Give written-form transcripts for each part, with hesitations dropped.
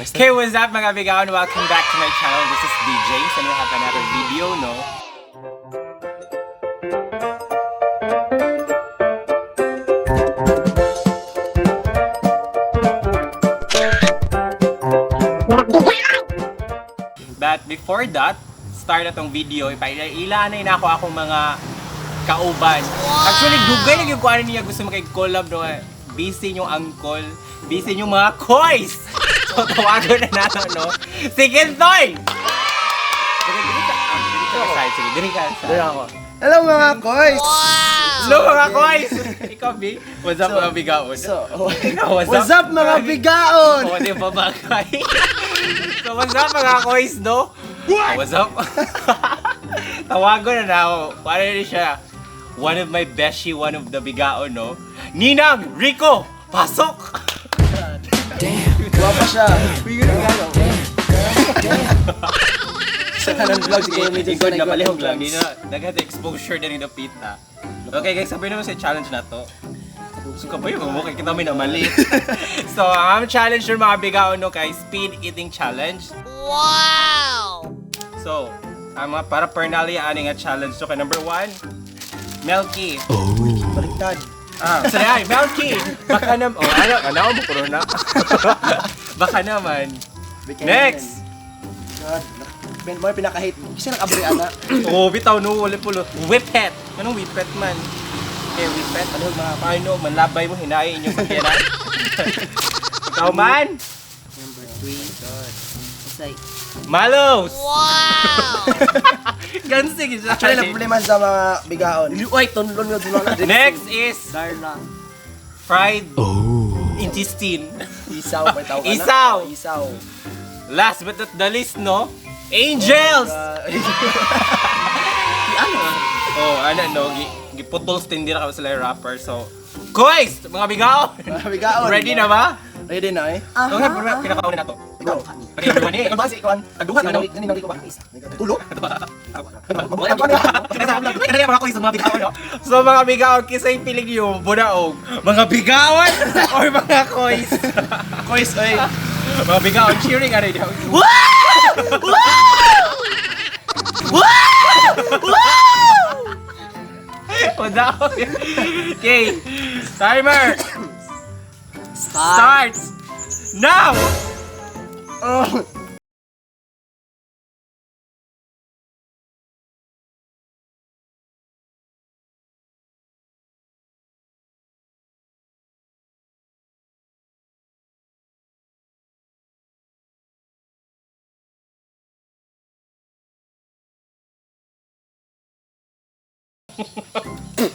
Okay, what's up, mga bigaon? Welcome back to my channel. This is D James and we have another video, no? But before that, start atong video, ipailanay na ako akong mga kauban. Actually, dugay na yung kuha niya gusto makig-collab, no? Busy yung angkol, busy yung mga koys! So, tawagan na nato, no? Si Kintoy! Sige, dili ka, dili ka side. Sige, dili ka side. Dili ako. Hello, mga koys! Hello, mga koys! Ikaw, B? What's up, mga bigaon? So, Ikaw, what's what's up, mga bigaon? Oh, di ba bagay? So, what's up, mga koys, no? What? What's up? Tawagan na ako. Paano rin siya? One of my beshi, one of the bigaon, no? Ninang Rico! Pasok! Guwapa siya. Sa kanang vlog, si Kuya Medyo. Ikot na palihog lang. Di na, naghat exposure na rin na pita. Okay guys, sabi naman sa challenge na to. So ka ba yung mukha kita may namali. So, ang aming challenge yun, mga bigaon, no, kay speed eating challenge. Wow! So, ang mga para paraphernalia ani nga challenge to kay number 1, Melky. Baliktad. Ah, sorry, ay, Melky. Baka naman, oh, ano, ano mo corona. Baka naman. Next. God. Ben, mo pinaka-hate. Kasi nakabri ana. Oh, bitaw no, wala pulo. Whippet. Anong whippet man? Okay, whippet. Ano mga paano manlabay mo hinayin inyong sakyanan? Ikaw man. Number 3. Usay. Malos. Wow! Gansig siya. Actually, na problema sa mga bigaon. Uy, tunlon nga sila. Next is Darna. fried intestine. Isaw, may tawag ana. Isaw. Isaw. Last but not the least, no? Angels! Ano? Oh, ano no, giputol sa tindira ka sila yung rapper. So, Koys! Mga bigaon! Mga bigaon. Ready na ba? Ready na eh. Okay, pero pinakauna na to. Ikaw. Okay, everyone eh. Ikaw ba si ikaw? Tagduha na, no? Ninang ko ba? Tulo? Kaya mga koys, mga bigaon, no? So, mga bigaon, kisa'y piling yung bunaog. Mga bigaon or mga koys? Koys, oy. Mga bigaon, cheering ano yun. Wala. Okay. Timer Start. starts now! Oh.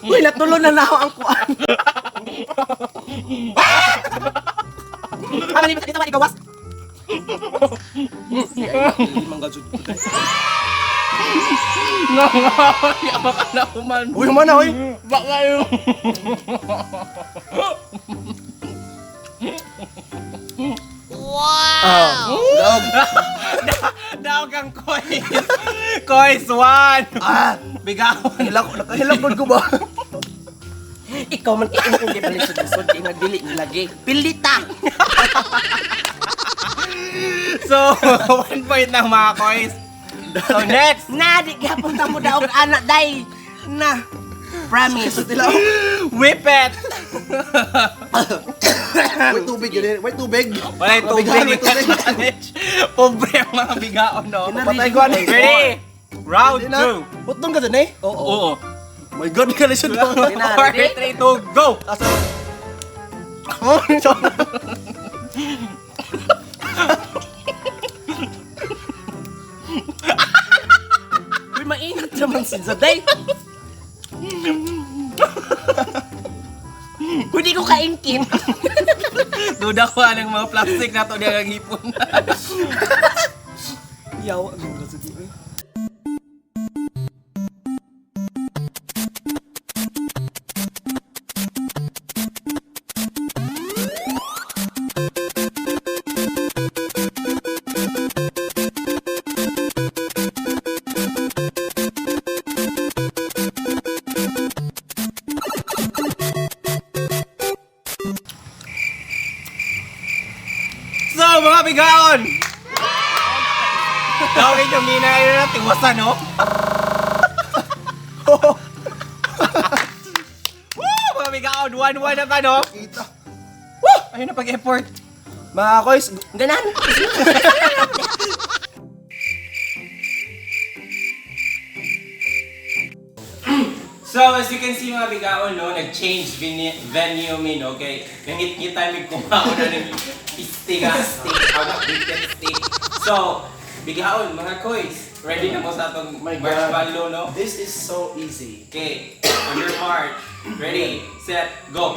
Uy, natulo na na ako ang kuan. Ah, mali, dito ba ikawas? Baka na human. Uy, humana, oy. Baka yung... Wow! Dog. Daog ang kois. Kois one. Ah! Bigawan. Hilak, nakahilak ko ba? Ikaw man kay imong gibalisod-lisod kay nagdili nilagi. Pilita. So, 1 point lang, mga kois. So, next. Na di gyapon ta mo daog ana day. Na. Promise. Sa tilaw. Whip it. May tubig yun eh. May tubig. Wala yung tubig. Mabigaon, may tubig. Challenge. Pobre ang mga bigaon, no? Patay ko ano. Ready? Round Ready na? 2. Putong ka dun eh. Oo. Oo. My God, kalisod ko. Ready na, 4, ready? 3, 2, go! Asa? Oh, sorry. Uy, maingat naman si Zaday. Uy, di ko kaingkin. Duda ko anong mga plastic na to niya ang hipon. Yaw, ang gasod ko. So, mga bigaon! Tawagin yung mina kayo na tiwasan, no? Woo! Mga bigaon, 1-1 na ta, no? Kita. Woo! Ayun na pag-effort. Mga koys, Ganan. So, as you can see mga bigaon, no, nag-change venue mi, no? Kay nangit-ngitan mi kumaon na ng istinga steak, awak bacon steak. So, bigaon, mga koys, ready na mo sa atong My God. marshmallow, no? This is so easy. Okay, on your march, ready, set, go!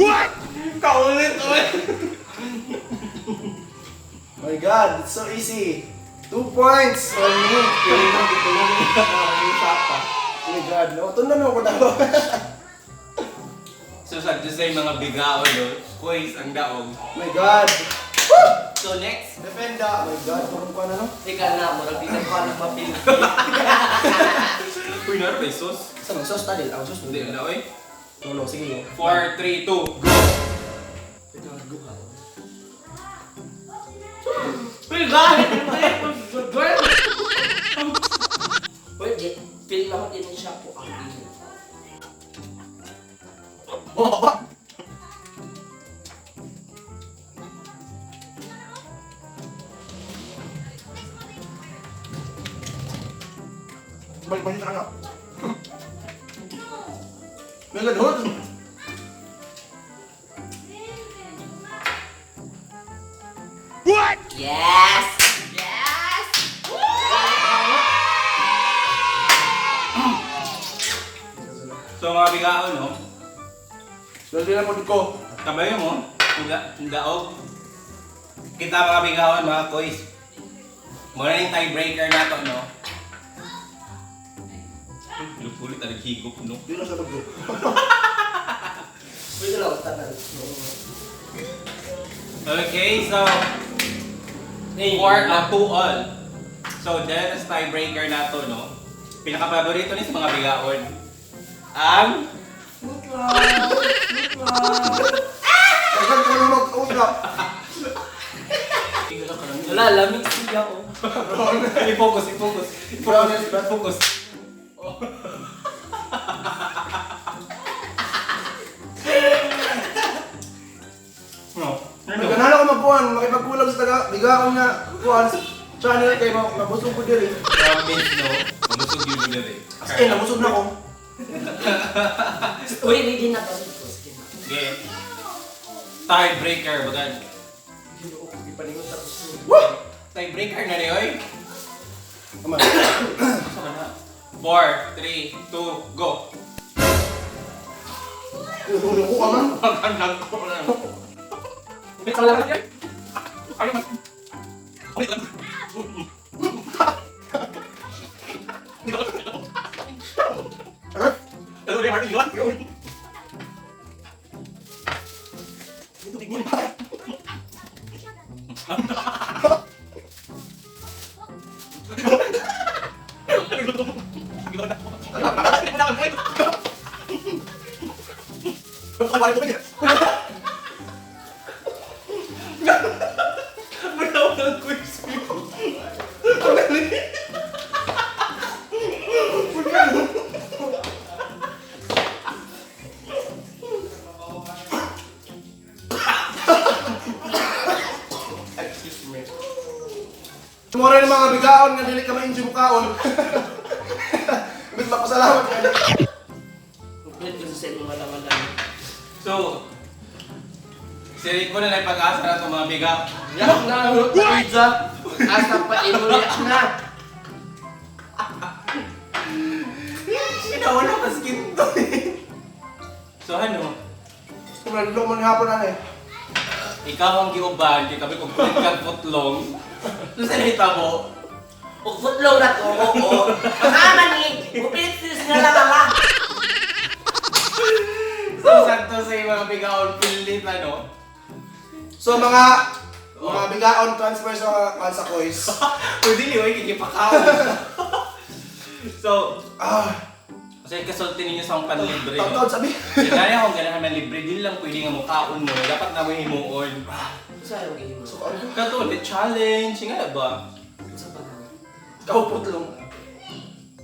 What? Kaulit-ulit! My God, it's so easy. 2 points for me. Oh my God, no? Ito na no, ko daw. So, sa sa yung mga bigaon, no? Quiz ang daog. Oh my God. So, next. Defenda. Oh my God, turong ko na no? Ika na, murag di na ko alam mapil. Uy, naro may sauce. Sa mga sauce tadil, ang sauce. Hindi, na, oy. No, no, sige. 4, 3, 2, go! Uy, God! Uy, di, feel na ko din siya po ang dili. Oh, oh. Balik balik na nga. My God, hold. Yes! Yes! So, mga bigaon, no? Dali na po ko. Kamay mo, ang daog. Kita mga bigaon, mga koys. Muna yung tiebreaker na to, no? Lupulit na naghigop, no? Di na sa pagko. Uy, dalawa, tanan. Okay, so, 4 2 all. So, that is tiebreaker na to, no? Pinaka-paborito ni sa mga bigaon. Ang Dagan ko na mag-usap. Wala, lamig siya oh. I-focus, i-focus. I-focus, i-focus. No. Ano? Nagkanala ko magkuhan, makipagkulag sa taga, bigaon nga, kuhan, channel kay mabusog ko diri. Promise, no? Mabusog yun yun eh. As in, nabusog na ko. Uy, ready na to. Sige na. Okay. Tiebreaker, bagan. Woo! Tiebreaker na ni, oy. Tama. 4, 3, 2, go. Ulo ko ka man. Magandang ko lang. Excuse me. Mura ng mga bigaon nga dili ka ma-enjoy mukaon. Ibig mapasalamat ka. Complete kasi sa inyong wala-wala. So, sirit ko na lang pag-asa na itong mga biga. Yak na, pizza. Asa pa imo yak na. Sinawala pa skin to eh. So ano, Tumalo mo ni hapon ano eh. ikaw ang giuban, kay kami kung kulit kang putlong. So sa nahita mo, Ug putlong na to, oo. Pagkaman ni, upilit nga lang ala. So, sakto sa mga bigaon, pilit ano. So mga bigaon transfer sa kwan sa kois. Pwede liwa, kikipakaw. So, Ah, kasi kasulti ninyo sa akong panlibre, no? taon sabi. Kaya akong ganahan man libre, dili lang pwede nga mukaon mo. Dapat na mo himuon. Sa ayo gihimo. So ano? Kato, the challenge, nga ba? Sa pagkaon. Kauputlong.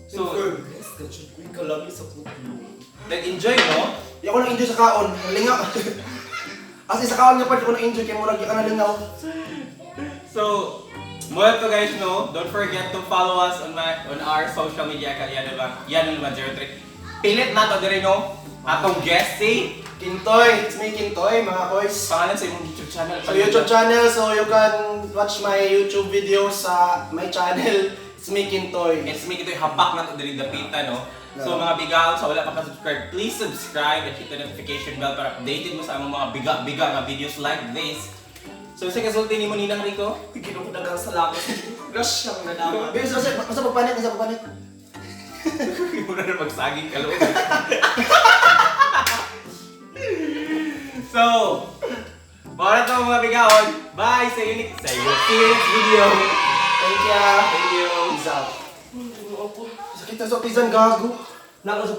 So, Yes, ganyan ko kalami sa putlong. nag-enjoy, no? Di ako nang enjoy sa kaon. Lingaw. As in, sa kaon nga part ko na enjoy kay murag ka na lingaw. So, muna to guys, no? Don't forget to follow us on our social media account. Yan ba? Yan naman 03. Pilit na to diri, no? Atong guest si Kintoy, it's me Kintoy, mga kois. Pangalan sa imong YouTube channel. So YouTube channel, so you can watch my YouTube videos sa my channel. It's me Kintoy. It's me Kintoy, hapak na to diri dapita, no? So mga bigaon, sa wala pa ka-subscribe, please subscribe and hit the notification bell para updated mo sa among mga biga-biga nga videos like this. So sa kasulti nimo Ninang Rico? Ginoo daghang salamat. Rush lang na naman. Bilis, basta pagpanit, basta pagpanit. Mura na magsaging kaloob. So, mara to mga bigaon. Bye! See you next, see you next video. Thank you. Thank you. Peace out. Ginoo ko. Sakit na sa pisan, gago. Nako sa